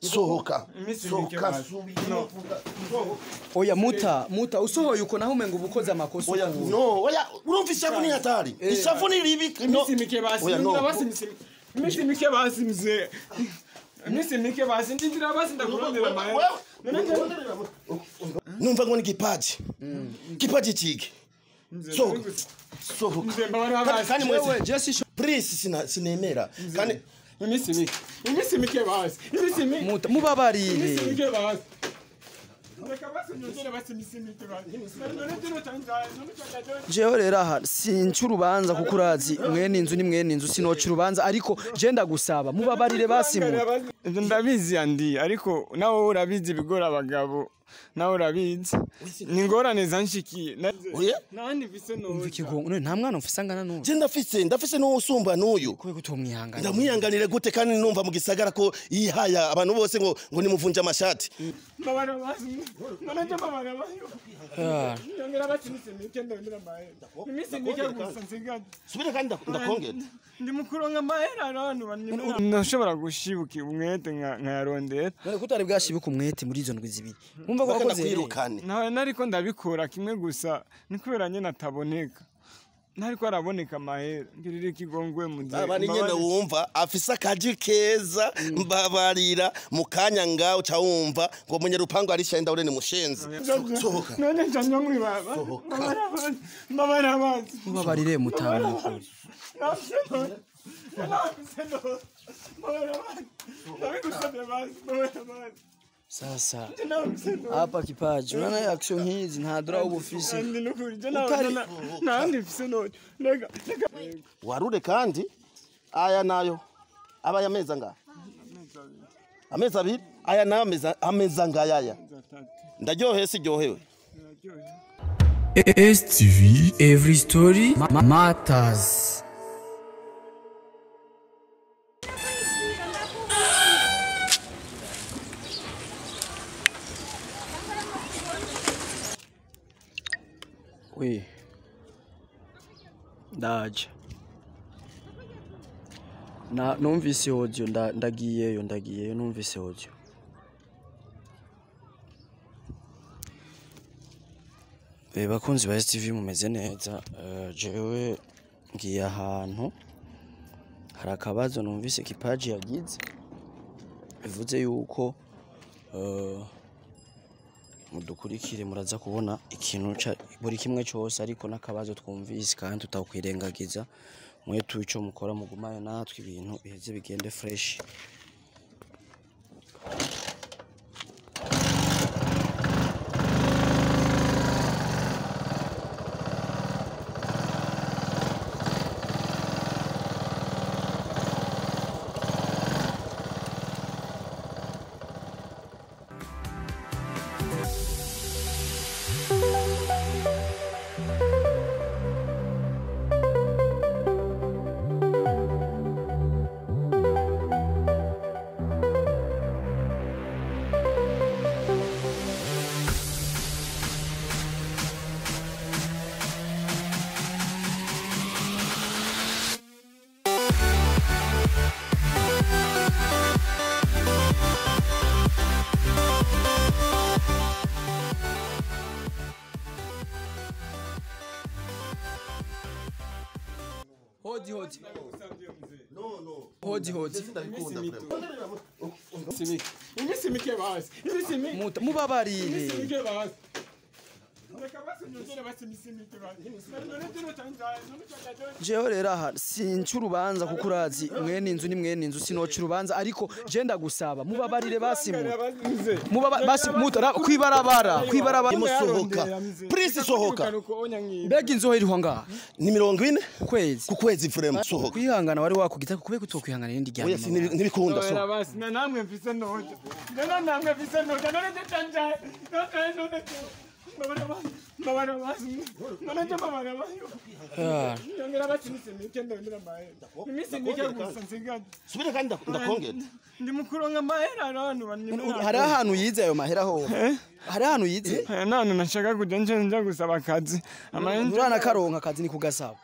Sohoka. Sohoka. Oya muta muta usohoye uko naho umenga ubukoze amakosa. Oya no, oya urumva ishavu ni hatari. Ishavu ni ribi. No. Imisi mike basi mzee. Imisi mike basi ndindira basi ndakurondera mahera. Numva ngo ni kipaji. Kipaji chiki. Sohoka. Sohoka. Kandi mwese Jesse please sinemera. Kandi imisi mike. Imisi mike basi. Imisi mike. Muta mubabarire. Imisi mike basi. Reka basi nyongere basi imisi mike basi. Jewe rero aha sinca urubanza kuko urazi mwene inzu ni mwene inzu sinoca urubanza ariko je ndagusaba mubabarire basi mu. Ndabizi andi ariko nawe urabizi bigora abagabo. Nawe urabizi. Ni ngorane zanshikiye. Oya nandi mfise no. Umva ikigongo none nta mwana mfise angana n'uyu. Je ndafise n'usumba n'uyu. Kwe kutomwihangana. Ndamwihanganire gute kandi numva mu gisagara ko yihaya abantu bose ngo nimuvunje amashati. Mbabara basi. None je mbabara basi. Nyongera basi imisi mike ndondera mahera. Imisi mike gusa nsigaje. Subira kandi ndakongera. Ndi mukuronka mahera abantu banyemera. Ndashobora gushibuka umwete nkayarondera. None kutari bwashibuka umwete muri izo ndwi zibiri. Umva ko wakoze kwirukane. Nawe nariko ndabikora kimwe gusa ni kubera nyene ataboneka. Nariko araboneka mahera ngirira ikigongwe muze. Aba ni nyene wumva afise akaji keza mbabarira mukanya ngaho ca wumva ngo munyarupango ari shenda ure ni mushenzi. Sohoka. None njanywa mwibaba. Mbabara basi. Mubabarire mutanga. Sasa hapa kipaji unaona action hizi nta dora ubufise. Nandi mfise no. Warure kandi aya nayo aba yameza nga ameza abiri aya nayo ameza ngayaya ndaryoheye si ryohewe. STV Every Story Matters. Oui. Ndaje. Na numvise audio ndagiyeyo numvise audio. Bakunzi ba STV mumeze neza. Jewe ngiye ahantu hari akabazo numvise kipaji yagize bivuze yuko mudukurikire muraza kubona ikintu buri kimwe cyose ariko nakabazo twumvise kandi tutakwirengagiza mwe tuico mukora mugumane natwe ibintu biheze bigende fresh. Hodi hodi. No no. Hodi hodi. Imisi mike basi. Imisi mike. Muta mubabarire. Imisi mike basi. Reka basi nyongere basi imisi mike basi. Jewe rero aha sinca urubanza kuko urazi mwene inzu ni mwene inzu sinoca urubanza ariko je ndagusaba mubabarire basi mu. Basi muta kwibarabara Sohoka. Please sohoka. Mbega inzu ho iriho ngaha. Ni 40 ku kwezi. Ku kwezi frame sohoka. Kwihangana wari wakugita kube kutokwihangana irindi ryana. Oya ntibikunda sohoka. Basi namwe mfise nojo. Namwe mfise nojo none canje. None Subira kandi ndakongera. Ndi mukuronka mahera abantu banyemera. Hari ahantu yize ayo mahera ho. Hari ahantu yize? None nashaka kujya nje nja gusaba akazi. Urana karonka akazi ni kugasaba.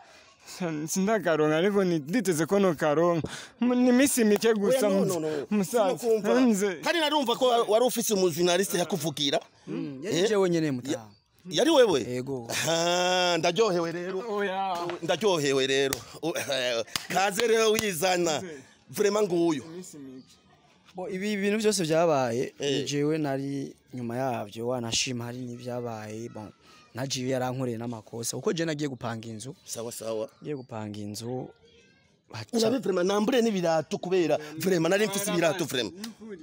Sindakaronka ariko nditeze ko nokaronka. Ni iminsi mike gusa Oya, no, no, no. musaza. Sinokumva. Nze. Kandi narumva ko wari ufise umujournaliste yakuvugira. Yari jewe nyene mutaha. Yari wewe? Yego. Ah, ndaryohewe rero. Oya. Ndaryohewe rero. Kaze rero wizana. Vraiment nguyu. Iminsi mike. Bo ibi bintu byose byabaye Eh. ni jewe nari nyuma yabyo, wanashima hari n'ibyabaye. Bon, najiye yarankoreye n'amakosa kuko je nagiye gupanga inzu. Sawa sawa. Ngiye gupanga inzu Urabe vraiment nambure n'ibirato kubera vraiment nari mfise ibirato vraiment.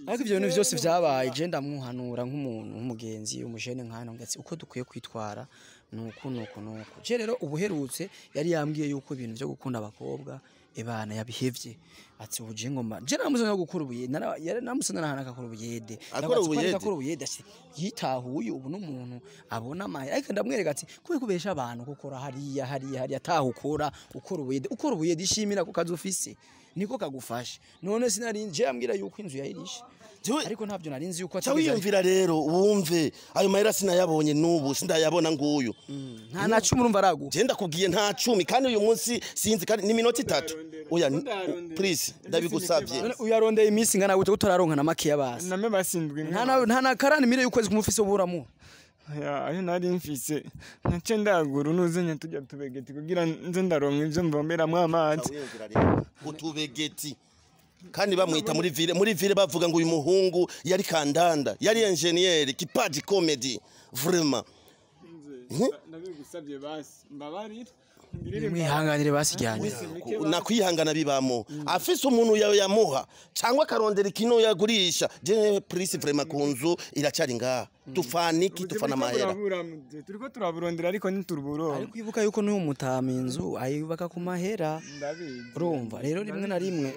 Ariko ibyo bintu byose byabaye, je ndamuhanura nk'umuntu nk'umugenzi umujene nkana ngatsi uko dukwiye kwitwara nuku nuku nuku. Je rero ubuherutse yari yambwiye yuko ibintu byo gukunda abakobwa ebana yabihevye, ati ubu je ngoma je namusana gukora ubuyede, yari namusana nahana akakora ubuyede. Akora Ndavuga ati, ubuyede? "Ko ariko akora ubuyede?" Ati yitahuye ubu n'umuntu abona amahera, ariko ndamwereka ati kubera kubesha abantu gukora hariya hariya hariya atahukora ukora ubuyede ishimira ku kazi ufise niko kagufasha. None sinari je yambwira yuko inzu yayirishe, ariko ntabyo nari nzi yuko Ca wiyumvira rero wumve ayo mahera sinayabonye n'ubu sindayabona nguyu. Nta na cumi urumva araguha. Je ndakubwiye nta cumi, kandi uyu munsi sinzi kandi ni minota 3. Oya, Ndarondera. please, ndabigusabye. None uyarondeye iminsi ingana gute utararonka na makeya basi? Name basindwi. Nta na karani mire y'ukwezi kumufise uburamo. Ya, ayo nari mfise nace ndagura unuze tujya tubegeti kugira nze ndaronka ivyo mvomeramwo amazi. Ca wiyumvira rero utubegeti, kandi bamwita muri ville bavuga ngo uyu muhungu yari kandanda, yari engineer kipaji comedy vraiment. Ndabigusabye basi mbabarira. Mwihanganire basijyanye. Nakwihangana bibamo, afise umuntu yawe yamuha cyangwa akarondera ikintu yagurisha. Je please, vraiment, ku nzu iracyari ngaha, tufaniki tufana amahera. Turiko turaburondera ariko ntituruburonka. Ariko ibuka yuko n'uyu mutama inzu ayubaka ku mahera. Ndabizi. Urumva rero rimwe na rimwe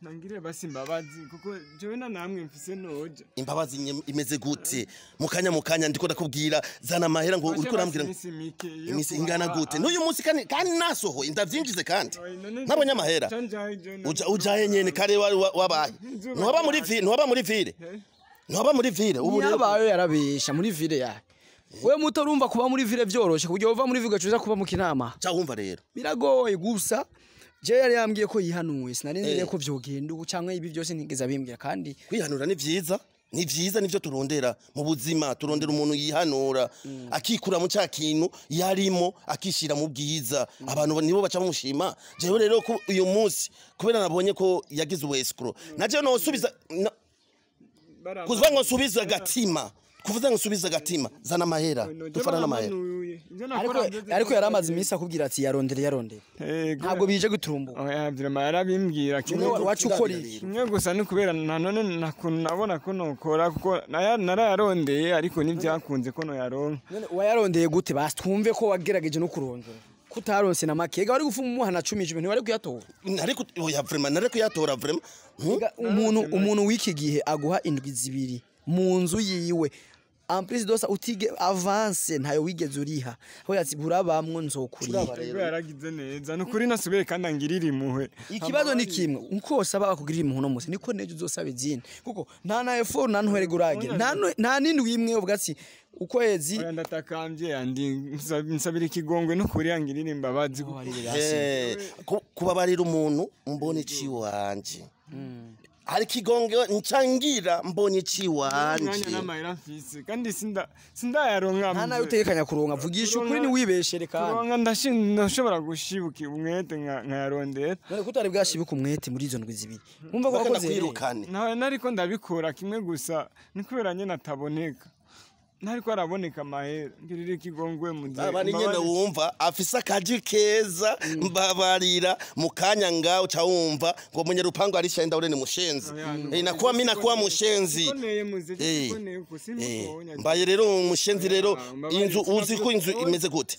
Nangire basi imbabazi kuko jewe na namwe mfise noja. Imbabazi imeze gute? Mukanya ndiko ndakubwira zana amahera ngo uriko urambwira ngo Iminsi mike yo iminsi ingana gute n'uyu munsi? Kandi nasohoye ndavyinjize kandi nabonye amahera. Uja ujaye nyene kare wari wabaye ntuhaba muri ville, ntuhaba muri ville, ntuhaba muri ville ubu rero. Yabayo yarabesha muri ville yawe. We muto, urumva kuba muri ville vyoroshe kuburyo uva muri ville ugacuza kuba mu Kinama? Ca wumva rero. Biragoye gusa je yari yambwiye ko yihanuye, sinari nzi ko vyogenda ubu canke ibi byose ntigeze abimbwira kandi. Kwihanura ni vyiza, ni vyiza, nivyo turondera mu buzima. Turondera umuntu yihanura akikura mu cya kintu yarimo akishira mu bwiza, abantu nibo baca bamushima. Jewe rero ko uyu munsi kubera nabonye ko yagize ubu-escroc, naje nosubiza kuvuga ngo nsubize agatima, kuvuga ngo nsubize agatima, zana amahera dufana n'amahera. Ariko yari amaze iminsi akubwira ati yarondere yarondere, ntabwo bije guturumbuka. Oya, vraiment yarabimbwira kimwe. Wacu ukora iki? Kimwe gusa ni kubera nanone nakuntu nabona ko nokora kuko narayarondeye ariko ntibyakunze ko noyaronka. None wayarondeye gute? Basi twumve ko wagerageje no kurondera kutaronse na make. Ega wari gufuma umuha na 10 10 ntiwari kuyatora. Ariko oya, vraiment nari kuyatora vraiment. Ega umuntu w'iki gihe aguha indwi 2 mu nzu yiwe, en plus de ça utige avance ntayo wigeze uriha, aho yati burabamwo nzokuriha. Ego, yaragize neza ni ukuri, nasubiye kandi angirira impuhwe. Ikibazo ni kimwe, uko usaba bakugirira impuhwe uno munsi niko nejo uzosaba izindi, kuko nta na effort nta ntuhere uragira, nta n'indwi imwe uvuga ati ukwezi. Oya, ndatakambye andi nsabira ikigongwe n'ukuri angirira imbabazi. Kubabarira umuntu mbona iciwanje, hari ikigonge ncangira mbonye Umwanya iciwanje. N'amahera mfise kandi sindayaronka. Nta nayo utegekanya kuronka, vugisha ukuri ntiwibeshere kandi. Kuronka ndashobora gushibuka umwete nkayarondera. None ko utari bwashibuka umwete muri izo ndwi 2, wumva ko Baka wakoze? Ndakwirukane. Nawe nariko ndabikora kimwe gusa ni kubera nyene ataboneka, ntariko araboneka amahera. Ngirira ikigongwe muze. Aba ni nyene wumva afise akaji keza, mbabarira. Mu kanya ngaho uca wumva ngo munyarupangu ari shenda ure ni mushenzi. Nakuwa mi nakuwa mushenzi. Sikoneye muze. Sikoneye uko simukonya. Mbaye rero umushenzi rero. Inzu uzi ko inzu imeze gute?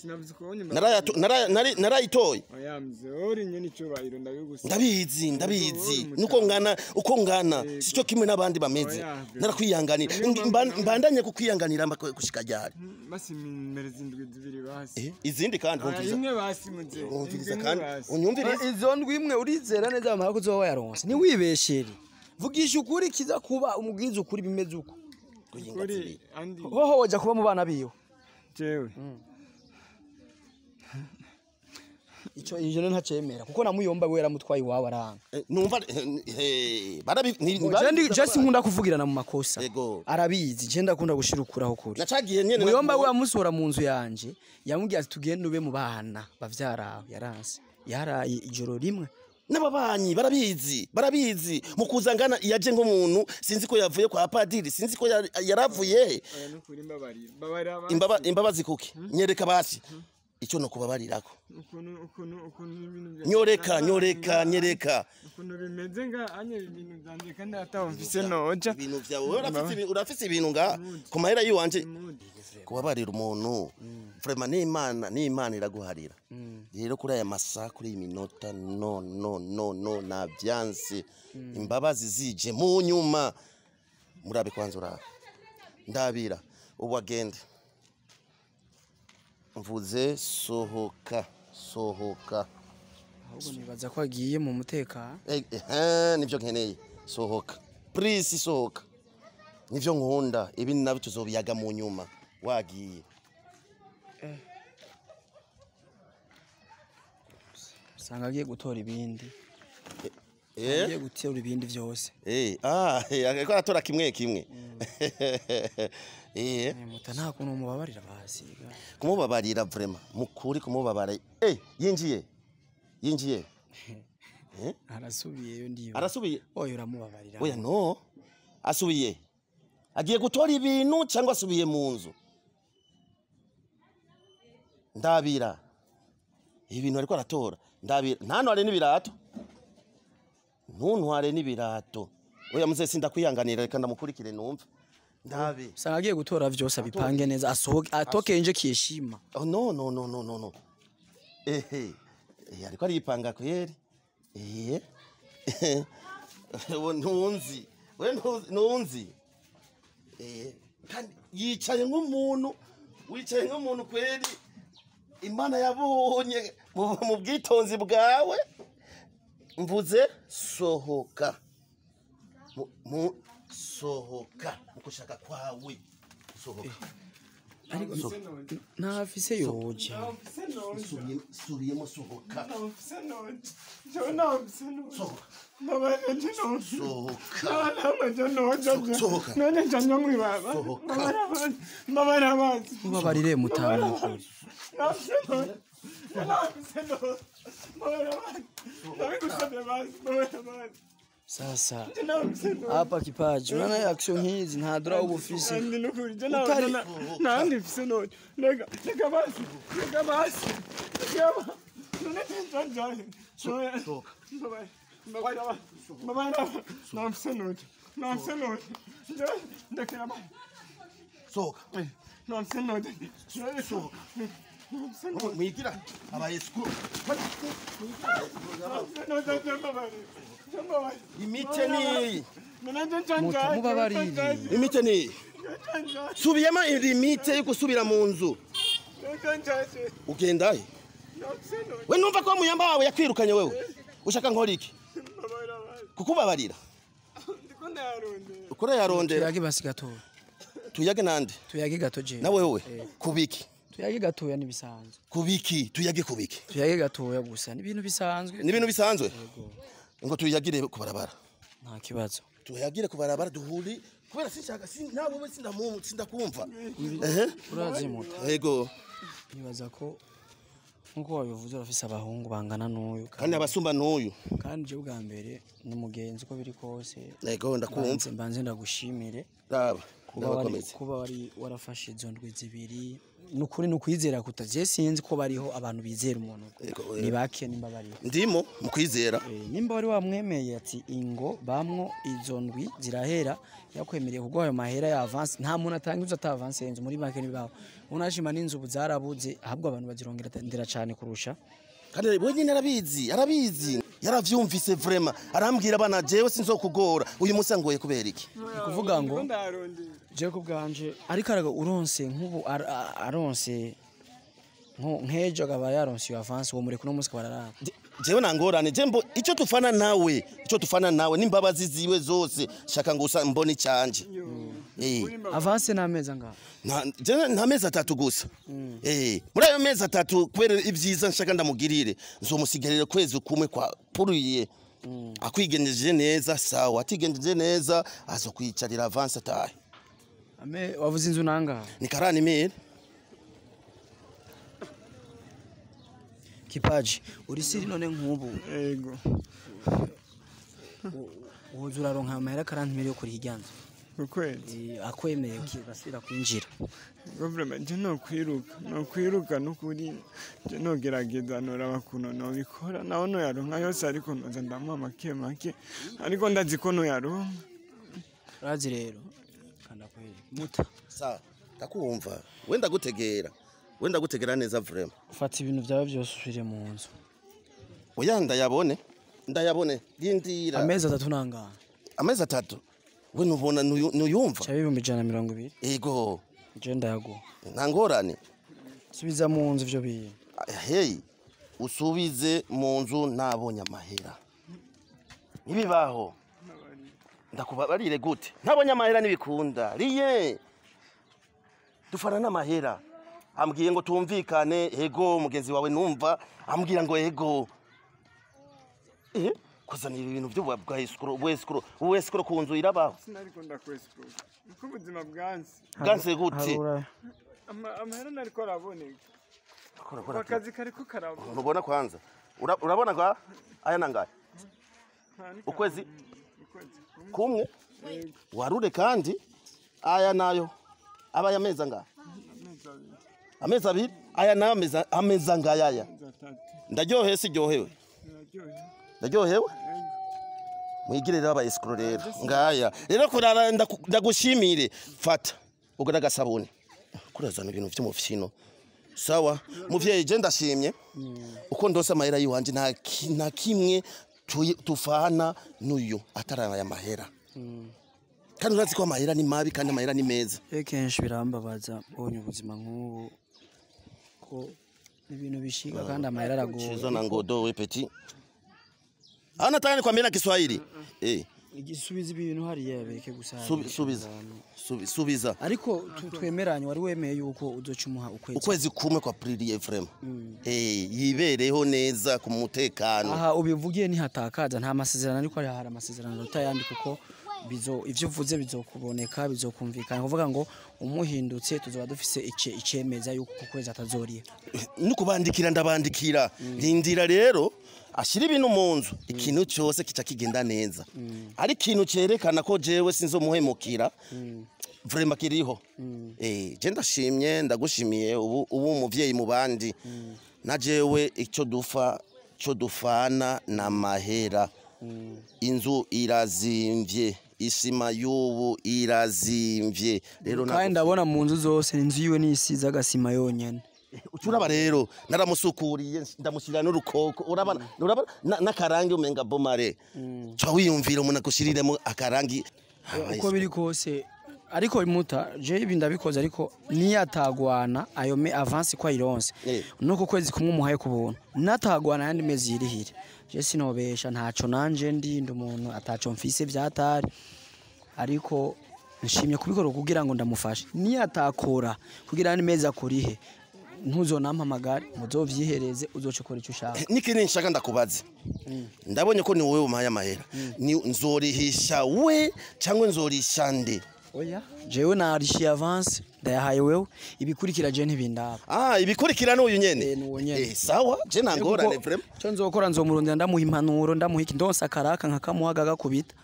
Narayitoye. Oya mze, uri nyene icubahiro ndabigusaba. Ndabizi, ndabizi, nuko ngana uko ngana sico kimwe n'abandi bameze. Oya. Narakwiyanganira. Mbandanye kukwiyanganira gushika ryari? Basi mmereza indwi 2 basi. Izindi kandi Oya, wumviriza. Imwe basi muze. Wumviriza Indwi imwe kandi basi. unyumvirize. Izo ndwi imwe urizera neza bamara ko uzoba wayaronse? Ntiwibeshere, vugisha ukuri, kiza kuba umubwiza ukuri bimeze uko. Kuri andi. Hoho woja kuba mu bana biwe? Jewe. Ico ivyo ntacemera kuko namuyomba we yaramutwaye iwawe aranga. Numva barabi Je sinkunda kuvugirana mu makosa. Ego. Arabizi je ndakunda gushira ukuraho kuri. Nacagiye nyene Muyomba we amusohora mu nzu yanje yamubwiye ati tugende ube mu bana bavyara yaranse. Yaraye ijoro rimwe. N'ababanyi barabizi barabizi mukuza ngana yaje nk'umuntu sinzi ko yavuye kwa padiri sinzi ko yaravuye. Oya nukuri mbabarira mbabarira Imbabazi kuki nyereka basi icyo no kubabarirako ukuntu ibintu nyoreka nyoreka nyereka ukuntu bimeze nga anye ibintu byanje kandi ataho mfise noja ibintu vyawe urafise ibintu nga ku mahera yiwanje kubabarira umuntu vraiment n'Imana n'Imana iraguharira rero kuri aya masaha kuri iyi minota no no no no navyanse imbabazi zije mu nyuma murabe kwanza urabe ndabira ubu agende mvuze sohoka sohoka Ahubwo nibaza ko agiye mu mutekano. Nivyo nkeneye sohoka please sohoka nivyo nkunda ibi nabyo tuzobiyaga mu nyuma wagiye Usanga agiye gutora ibindi. Agiye gutora ibindi vyose. Ariko aratora kimwe kimwe. Muta nta kuntu mubabarira basi. Kumubabarira vraiment mukuri kumubabarira. Yinjiye yinjiye Arasubiyeyo ndiyo. Arasubiye? Oya uramubabarira. Oya no asubiye agiye gutora ibintu cyangwa asubiye mu nzu ndabira ibintu ariko aratora ndabira ntantware n'ibirato ntuntware n'ibirato oya muze sindakwihanganira reka ndamukurikire numve ndabe Usanga agiye gutora vyose abipange neza asohoke atoke nje kiyeshima. Oh, no no no no no no ariko aripanga kweri ntunzi we ntunzi kandi yicaye nk'umuntu wicaye nk'umuntu kweri Imana yabonye mu bwitonzi bwawe mvuze sohoka mu sohoka mukushaka kwawe sohoka. Ariko ntafise yoje. Subiyemo sohoka. Sohoka. Sohoka. Mubabarire mutanga. Sasa hapa kipaji unaona action hizi nta dora ubufise utari nandi mfise no rega rega basi rega basi rega none tsanjani sohoka sohoka sohoka mwigira abayesku imite ni mubabarire imite ni subiyemo imite yo gusubira mu nzu ugendaye we numva ko muyamba wawe yakwirukanye wewe ushaka nkora iki kukubabarira ukora yarondera tuyage basi gato tuyage nande tuyage gato je na wewe kubiki tuyage gatoya nibisanzwe kubiki tuyage kubiki tuyage gatoya gusa nibintu bisanzwe nibintu bisanzwe ngo tuyagire kubarabara nta kibazo tuyagire kubarabara duhuri kubera sinshaka nawe we sindakumva urazimuta yego nibaza ko nkuko wabivuze urafise abahungu bangana n'uyu kandi abasumba n'uyu kandi je bwa mbere ni mugenzi uko biri kose yego ndakumva mbanze ndagushimire raba kuba wari warafashe izo ndwi zibiri nukuri nukwizera kutaje sinzi ko bariho abantu bizera umuntu ni bake nimba bariho ndimo mu kwizera nimba wari wamwemeye ati ingo bamwo izo ndwi zirahera yakwemereye kuguha ayo mahera ya avance nta muntu atanga inzu ata avance yenzu muri banki nibaho unashima n'inzu zarabuze ahubwo abantu bazirongera ndera cyane kurusha kandi wenyine arabizi arabizi yaravyumvise vraiment arambwira abana jewe sinzokugora uyu munsi angoye kubera iki kuvuga ngo je ku bwanje ariko uronse nk'ubu aronse nkejo akaba yaronse iyo avance uwo mureko no munsi kabarara jewe nangorane je mbo ico tufana nawe ico tufana nawe n'imbabazi ziwe zose shaka ngo mbone icanje Avance n'amezi angahe? Nta mezi 3 gusa. Muri ayo mezi 3 kubera ibyiza nshaka ndamugirire, nzomusigarira kwezi kumwe kwa puruye. Akwigenjeje neza sawa, atigenjeje neza azokwicarira avance atahe. Ame wavuze inzu nangahe? Ni karani mire. Kipaji uri siri none nk'ubu. Yego. Uza uraronka amahera 40 miliyoni kuri hiryanzu. Ukwezi. Akwemeye ukibasira kwinjira. Government je no kwiruka nukuri je no gerageza noraba kuno no bikora naho no yaronka yose ariko noza ndamuha make make ariko ndazi ko no yaronka. Urazi rero kanda kwereka muta. Sawa ndakumva wenda gutegera neza vraiment. Ufata ibintu byawe byose usubire mu nzu. Oya ndayabone rindira. Amezi 3 nangahe? Amezi 3 we nubona nuyumva cha 120. Ego je ndayago ntangorane. Subiza mu nzu ivyo bintu. Hey usubize mu nzu nabonye amahera. Nibibaho ndakubabarire gute ntabonye amahera nibikunda riye dufana n'amahera. Ambwiye ngo tumvikane ego mugenzi wawe numva ambwira ngo ego kuzanira ibintu byo bwa escrow ku nzu irabaho. Sinariko ndakwescrow uko ubuzima bwanse bwanse gute? Amahera nariko araboneka. Akazi kariko karabona. Ntubona kwanza urabona kwa aya nangaye ukwezi kumwe warure kandi aya nayo aba yameza ngahe? Amezi 2 aya nayo ameza ngayaya. Ndaryohe si ryohewe? Ndaryohewe. Mwigire rero aba escrow rero ngaya rero kurara ndagushimire fata ugura gasabune kurazana ibintu byo mufino. Sawa muvyeyi je ndashimye uko ndose amahera yiwanje nta kimwe tufana n'uyu ataraya aya mahera. Kandi urazi ko amahera ni mabi kandi amahera ni meza. Kenshi birambabaza mbonye ubuzima nk'ubu ko ibintu bishiga kandi amahera aragoye. Chizo na ngodo we petit. Ana tayari kwambia na Kiswahili. Igisubiza ibintu hariya bereke gusa. Subiza. Subiza. Ariko twemeranye wari wemeye yuko uzocumuha ukwezi. Ukwezi kumwe kwa Prix Frame. Yibereho neza ku mutekano. Aha ubivugiye ni hatakaza nta masezerano ariko hari amasezerano utayandi kuko bizo ivyo uvuze bizokuboneka bizokumvikana kuvuga ngo umuhindutse tuzoba dufise icemeza yuko ukwezi atazoriye. Nukubandikira ndabandikira. Rindira rero ashira ibintu mu nzu ikintu cyose kica kigenda neza. Ari ikintu cyerekana ko jewe sinzomuhemukira. Vraiment kiriho. Je ndashimye ndagushimiye ubu umuvyeyi mu bandi. Na jewe icyo dufa cyo dufana na mahera. Inzu irazimvye isima y'ubu irazimvye rero kandi ndabona mu nzu zose inzu yiwe nisize agasima yonyene. Uraba rero naramusukuriye ndamushyira n'urukoko urabana n'akarangi umenga bomare. Cha wiyumvira umuntu agushiriremo akarangi uko biri kose. Ariko muta je ibi ndabikoze ariko niyatagwana ayo me avance kwa ironse nuko kwezi kumwe umuhaye kubuntu natagwana yandi mezi yirihire je sinobesha ntaco nanje ndinda umuntu ataco mfise vyatari ariko nshimye kubikora kugira ngo ndamufashe niyatakora kugira yandi mezi akurihe ntuzonampamagare muzovyihereze uzocukora ico ushaka. Nikini nshaka ndakubaze. Ndabonye ko ni wowe umpaye amahera. Ni nzorihisha we cyangwa nzorisha nde? Oya jewe narishiye avance ndayahaye wewe ibikurikira je ntibindaba. Ibikurikira n'uyu nyene. Sawa je nangorane vraiment. Cyo nzokora nzomurondera ndamuha impanuro ndamuha iki ndonsa akaraka nkakamuhaga gakubita.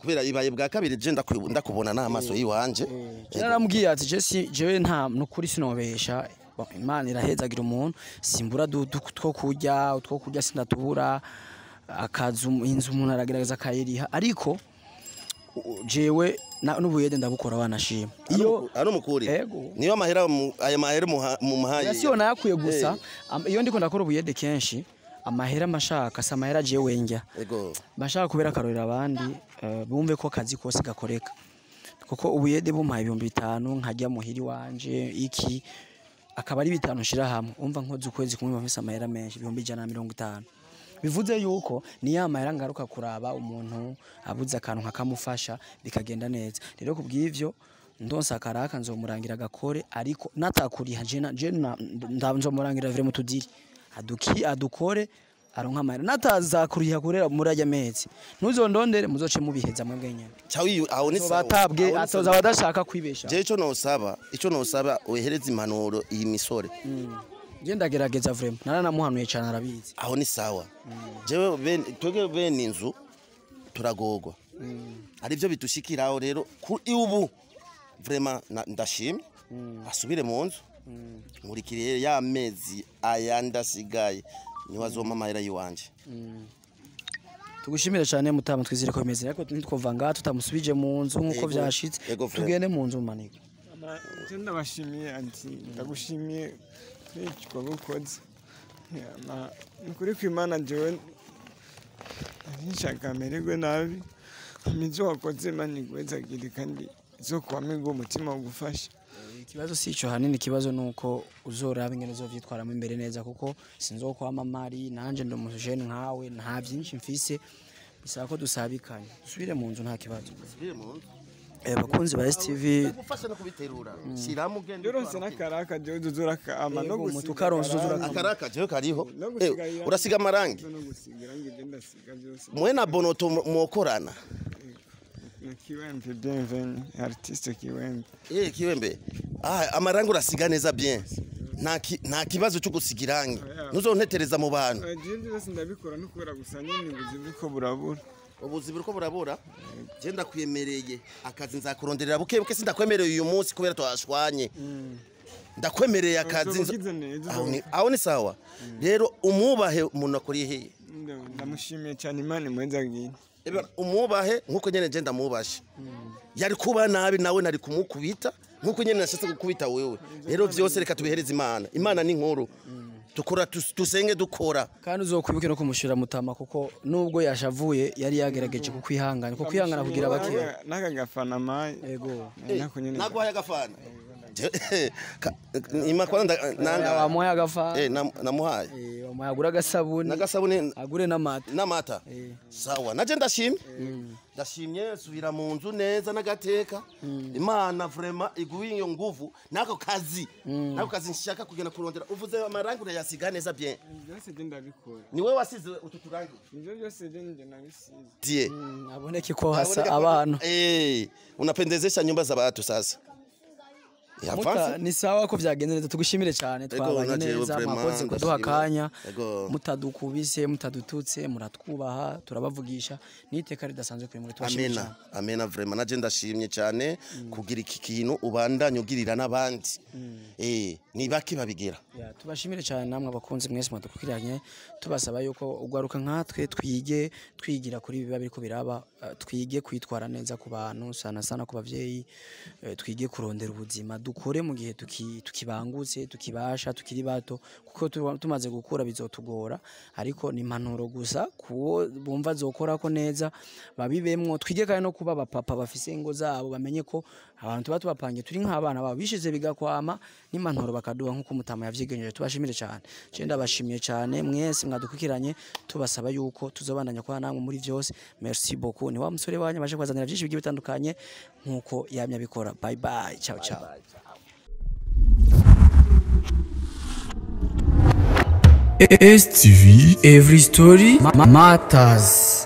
Kubera ibaye bwa kabiri je ndakubona n'amaso yiwanje. Naramubwiye ati je si jewe nta nukuri sinobesha. Imana irahezagira umuntu simbura two kurya utwo kurya sindatubura akazu inzu umuntu aragerageza akayiriha ariko jewe n'ubuyede ndabukora wanashima iyo ari umukuri niyo amahera aya mahera mu mahaye siyo nayakuye gusa iyo ndiko ndakora ubuyede kenshi amahera mashaka sa amahera jewe njya mashaka kubera akarorera abandi bumve ko akazi kose gakoreka kuko ubuyede bumpaye 5000 nkajya muhiri wanje iki akaba ari 5 nshira hamwe umva nkoze ukwezi kumwe bafise amahera menshi 150. Bivuze yuko ni ya mahera ngaruka kuraba umuntu abuze akantu nkakamufasha bikagenda neza. Rero kubw'ivyo ndonsa akaraka nzomurangira gakore, ariko natakuriha je nzomurangira vraiment tudiri aduki adukore aronka amahera. Natazakuriha kurera muri ajya mezi ntuzondondere, muzoce mubiheza mwebwe nyene. Cawi aho ni sawa. Batabwe Aho ni atoza sawa. abadashaka kwibesha. Je ico nosaba ohereza impanuro iyi misore. Je ndagerageza vraiment, naranamuhanuye cyane, arabizi. Aho ni sawa. Jewe twebwe bene inzu turagogwa, hari ibyo bidushikiraho. Rero kuri ubu vraiment ndashimye asubire mu nzu, nkurikiriye ya mezi ayandi asigaye niwe azompa amahera yiwanje. Tugushimire cyane mutama, twizere ko bimeze, ariko ntitwova ngaha tutamusubije mu nzu nk'uko Ego, vyashitse. ego, frère. Tugende mu nzu manika. Je ndabashimiye, anti ndagushimiye kuri iki gikorwa ukoze. Ni ukuri kw'Imana, jewe nshaka mererwe nabi. Imizo wakoze, Imana iguhezagire kandi izokwame umutima ugufasha. Ikibazo si ico hanini, ikibazo nuko uzoraba ingene uzovyitwaramo imbere neza, kuko sinzokwama mari nanje ndi umujene nkawe, nta vyinshi mfise, bisaba ko dusabikanye. Dusubire mu nzu, nta kibazo. Asubire mu nzu. Bakunzi ba STV, Gufasha no kubiterura, shiramo ugende. Yoronse n'akaraka, jewe uzorakama no Yego, gusiga mutukaronse uzoza amarangi. Akaraka jewe kariho. No gusiga irangi. Urasiga amarangi? No gusiga irangi, je ndasiga byose. Mwe na Bonoto mwokorana? Na Kiwembe Bienvenu, artiste Kiwembe. Kiwembe, amarangi urasiga neza bien, nta kibazo cyo gusiga irangi, ntuzontetereza mu bantu. Jewe byose ndabikora, no kubera gusa nyine ubuzi buriko burabura. Ubuzi buriko burabura. Je ndakwemereye akazi, nzakuronderera buke buke. Sindakwemereye uyu munsi kubera twashwanye, ndakwemereye akazi. Uzoba ugize neza. Aho ni sawa. Rero umubahe umuntu akuriye. Ndamushimiye cyane, Imana imuhezagire. Eba, umubahe nkuko nyene je ndamubashe. Yari kuba nabi nawe nari kumukubita nkuko nyene nashatse gukubita wewe. Rero vyose reka tubihereze Imana. Imana ni nkuru, tukora tusenge dukora. Kandi uzokwibuke no kumushira mutama, kuko nubwo yashavuye yari yagerageje kukwihangana, kuko kwihangana kugira bake. N'aka gafana mayi. Yego. Nako nyene. Naguhaye agafana. Ima kwanza nanga. Wamuhaye agafana. Namuhaye. Wamuhaye, agure agasabuni. N'agasabuni. Agure n'amata. N'amata. Sawa, naje ndashimye, ndashimye. Subira mu nzu neza n'agateka. Imana vraiment iguhe iyo nguvu n'ako kazi nshaka kugenda kurondera. Uvuze amarangi urayasiga neza bien? Byose je ndabikora. Ni wewe wasize utu turangi? Ivyo byose je nje nabisize. Die. Aboneke ko hasa abantu. Unapendezesha nyumba za watu sasa. Ya, Muta, avance. ni sawa ko vyagenze neza, tugushimire cyane. Ego, Twabanye najewe neza, vraiment mwakoze kuduha ndashima. akanya. Ego. Mutadukubise, mutadututse, muratwubaha, turabavugisha, n'iteka ridasanzwe kuri muri, tubashimire Amena. cyane. Amena, vraiment naje ndashimye cyane kugira iki kintu ubandanye ugirira n'abandi. Ni bake babigira. Ya, tubashimire cyane namwe abakunzi mwese mwadukurikiranye, tubasaba yuko ugaruka nkatwe twige twigira kuri biba biriko biraba, twige kwitwara neza ku bantu, sana sana ku bavyeyi, twige kurondera ubuzima, dukore mu gihe tukibangutse, tukibasha, tukiri bato, kuko tumaze gukura bizotugora. Ariko ni impanuro gusa kuwo bumva zokorako neza babibemwo. Twige kandi no kuba abapapa bafise ingo zabo, bamenye ko abantu tuba tubapangiye turi nk'abana babo, bishize bigakwama, n'impanuro bakaduha nk'uko umutama yavyigenjeje. Tubashimire cyane, je ndabashimiye cyane mwese mwadukurikiranye, tubasaba yuko tuzobandanya kuba namwe muri vyose. Merci beaucoup. Ni wa musore wanyu baje kubazanira byinshi bigiye bitandukanye nk'uko yamye abikora. Bye bye, ciao ciao. STV Every Story Matters.